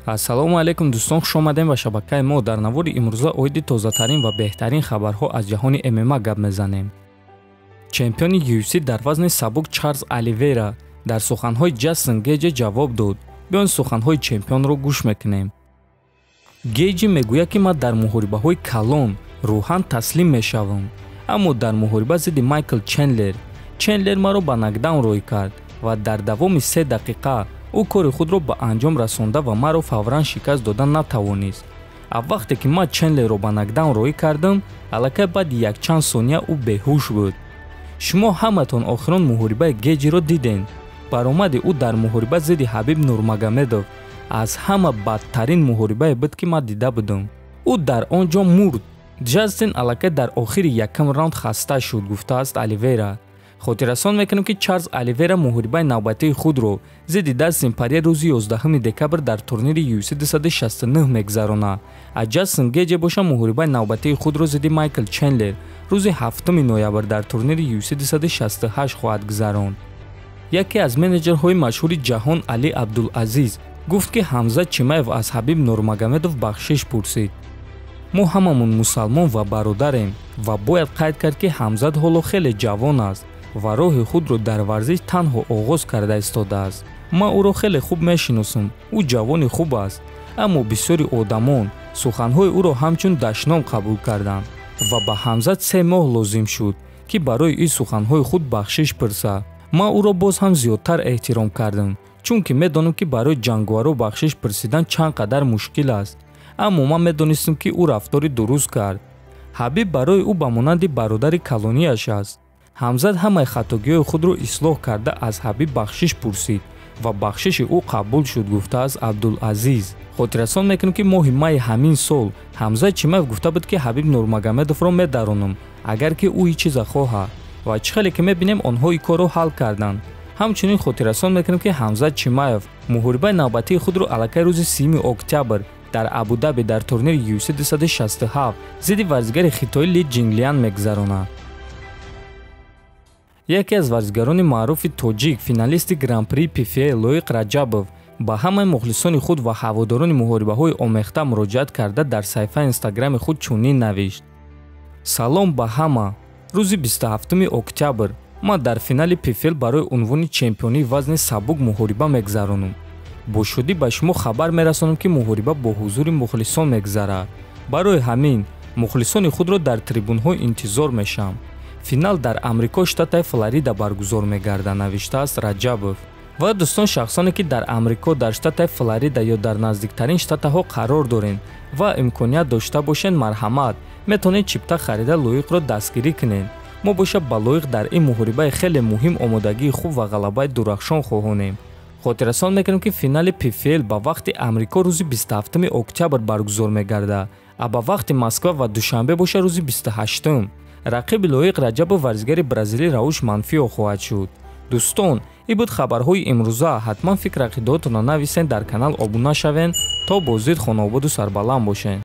Ассалому алайкум дӯстон, хуш омадем ба шабакаи мо. Дар навори имрӯза оиди тозатарин ва беҳтарин хабарҳо аз ҷаҳони ММА гап мезанем. Чемпиони UFC дар вазни сабук Чарлз Оливейра дар суханҳои Ҷастин Гейҷи ҷавоб дод. Биён суханҳои чемпионро гӯш мекунем. Гейҷи мегӯяд, ки ман дар муҳорибаҳои калон рӯҳан таслим мешавам, аммо дар муҳориба зидди Майкл Чендлер, Чендлер маро ба нокдаун рӯй кард ва дар давоми 3 дақиқа ӯ кори худро ба анҷом расонда ва маро фавран шикаст дода натавонист. А вақте ки ман Чендлерро ба нокдаун роҳӣ кардам, аллакай баъди якчанд сония ӯ беҳуш буд. Шумо ҳаматон охирон муҳорибаи Гейҷиро дидем. Баромади ӯ дар муҳориба зидди Ҳабиб Нурмагомедов аз ҳама бадтарин муҳорибае буд, ки ман дида будам. Ӯ дар он ҷо мурд. Ҷастин аллакай дар охири якум раунд хаста шуд, гуфтааст Оливейра. Хотиррасон мекунем, ки Чарлз Оливейра муҳорибаи навбатии худро зидди Дастин Порье рӯзи 11 декабр дар турнири UFC 269 мегузаронад. А Ҷастин Гейҷи боша муҳорибаи навбатии худро зидди Майкл Чендлер рӯзи 7 ноябр дар турнири UFC 268 хоҳад гузаронд. Яке аз менеҷерҳои машҳури ҷаҳон Али Абдулазиз гуфт, ки Ҳамзат Чимаев аз Ҳабиб Нурмагомедов бахшиш пурсид. Мо ҳамамон мусалмон ва бародарем ва бояд қайд кард, ки Ҳамзат ҳоло хеле ҷавон аст ва роҳи худро дар варзиш танҳо оғоз карда истодааст. Ман ӯро хеле хуб мешиносам, ӯ ҷавони хуб аст, аммо бисёри одамон суханҳои ӯро ҳамчун дашном қабул карданд ва ба Ҳамзат 3 моҳ лозим шуд, ки барои ин суханҳои худ бахшиш пурсад. Ман ӯро боз ҳам зиёдтар эҳтиром кардам, чунки медонам, ки барои ҷанговаро бахшиш пурсидан чанд қадар мушкил аст, аммо ман медонистам, ки ӯ рафтори дуруст кард. Ҳабиб барои ӯ ба монанди бародари калонияш аст. Ҳамзат ҳамаи хатогиҳои худро ислоҳ карда аз Ҳабиб бахшиш пурсид ва бахшиши ӯ қабул шуд, гуфтааст Абдулазиз. Хотиррасон мекунем, ки моҳи майи ҳамин сол Ҳамзат Чимаев гуфта буд, ки Ҳабиб Нурмагомедовро медаронам, агар ки ӯ ҳеҷ чиза хоҳад. Ва чӣ хеле ки мебинем, онҳо ин корро ҳал карданд. Ҳамчунин хотиррасон мекунем, ки Ҳамзат Чимаев муҳорибаи навбатии худро аллакай рӯзи 3 октябр дар Абудаби дар турнири UFC 267 зидди варзигари хитоӣ Ли Ҷинглиян мегузаронад. Яке аз варзигарони маъруфи тоҷик, финалисти Гран-при PFL Лоиқ Раҷабов ба ҳамаи мухлисони худ ва ҳаводорони муҳорибаҳои омехта муроҷиат карда дар саҳифаи инстаграми худ чунин навишт: Салом ба ҳама! Рӯзи 27 октябр ман дар финали PFL барои унвони чемпионии вазни сабук муҳориба мегузаронам. Бо шодӣ ба шумо хабар мерасонам, ки муҳориба бо ҳузури мухлисон мегузарад. Барои ҳамин мухлисони худро дар трибунҳо интизор мешавам. Финал дар Амрико, штатаи Флорида баргузор мегардад, навиштааст Раҷабов. Ва дӯстон, шахсоне ки дар Амрико, дар штатаи Флорида ё дар наздиктарин штатаҳо қарор доред ва имконият дошта бошед, марҳамат, метавонед чипта харида Лоиқро дастгирӣ кунед. Мо боша ба Лоиқ дар ин муҳорибаи хеле муҳим омодагии хуб ва ғалабаи дурахшон хоҳонем. Хотиррасон мекунем, ки финали PFL ба вақти Амрико рӯзи 27 октябр баргузор мегардад, а ба вақти Москва ва Душанбе боша рӯзи 28. Рақиби Лоиқ Раҷабов варзигари бразилӣ Рауш Манфио хоҳад шуд. Дӯстон, ин буд хабарҳои имрӯза. Ҳатман фикр ақидаотонро нависен, дар канал обуна шавен, то боздид хонаободу сарбаланд бошед.